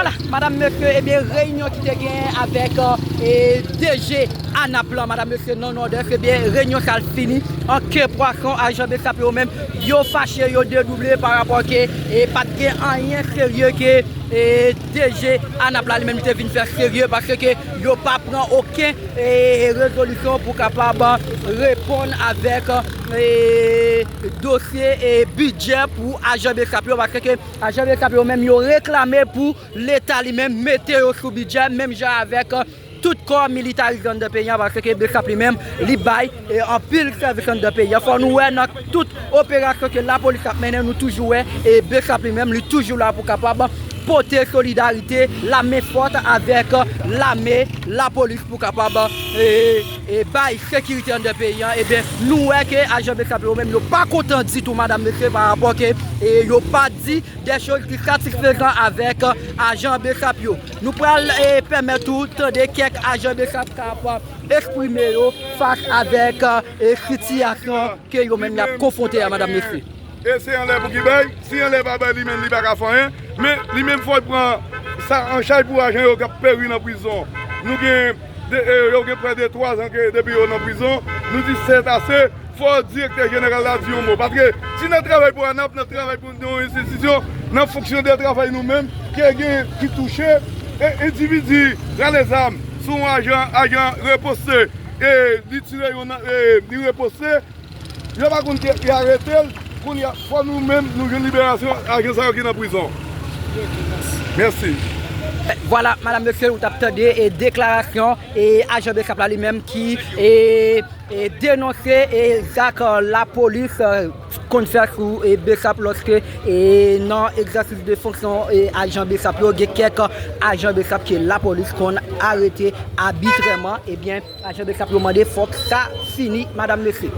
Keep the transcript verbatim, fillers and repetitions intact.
Vwala, madanm, mesye, ebyen, reyinyon ki te genyen avèk, e, D G ANAP lan, madanm, mesye, nan Nòdès, ebyen, reyinyon sa l fini an ke pwason. Ajan BSAP yo menm, yo fache, yo dedouble pa rapò ke, e, pa t gen anyen serye ke, e, D G ANAP la li menm li te vin fè serye, paske yo pa pran okenn, e, rezolisyon pou kapab reponn avèk, e, dosye, e, bidjè pou ajan BSAP yo, paske ajan BSAP yo menm yo reklame pou Leta li menm mete yo sou bidjè, menm jan avèk, e, tout kò militarize anndan peyi a, paske BSAP li menm, li bay, e, anpil sèvis anndan peyi a. Fò nou wè nan tout operasyon ke lapolis ap mennen, nou toujou wè, e, BSAP li menm, li toujou la pou kapab pote solidarite, lame fòt avèk, e, lame lapolis pou kapab, e, e, bay sekirite anndan peyi a. Ebyen, nou wè ke ajan BSAP yo menm, yo pa kontan ditou, madanm, mesye, pa rapò ke, e, yo pa di de choz ki satisfezan avèk, e, ajan BSAP yo. Nou pral, e, pèmèt ou tande kèk ajan BSAP k ap eksprime yo fas avèk, e, sitiyasyon ke yo menm y ap konfwonte a, madanm, mesye. E se anlè pou ki bay, si anlè pa bay, li menm li pa ka fè anyen, men li menm fò l pran sa an chaj pou ajan yo k ap peri nan prizon. Nou gen de, e, yo gen prè de twa zan ke depi yo nan prizon, nou di se ase, fò direktè jeneral la di yon mo. Paske si n ap travay pou ANAP, n ap travay pou yon enstitisyon, n ap fonksyone travay nou menm, ke gen ki touche, e endividi rale zam sou yon ajan, ajan reposte, e li tire yon nan, e li reposte, yo pa konn ki, ki arete l, kounye a, fò nou menm, nou jwenn liberasyon ajan sa yo ki nan prizon. Mèsi. Vwala, madanm, mesye, ou t ap tande, e, deklarasyon, e, ajan BSAP la li menm ki, e, e, denonse, e, zak, e, lapolis, e, konn fè sou, e, BSAP lòske, e, nan egzèsis de fonksyon, e, ajan BSAP yo, gen kèk ajan BSAP ke lapolis konn arete abitrèman, ebyen, ajan BSAP yo mande fòk sa fini, madanm, mesye.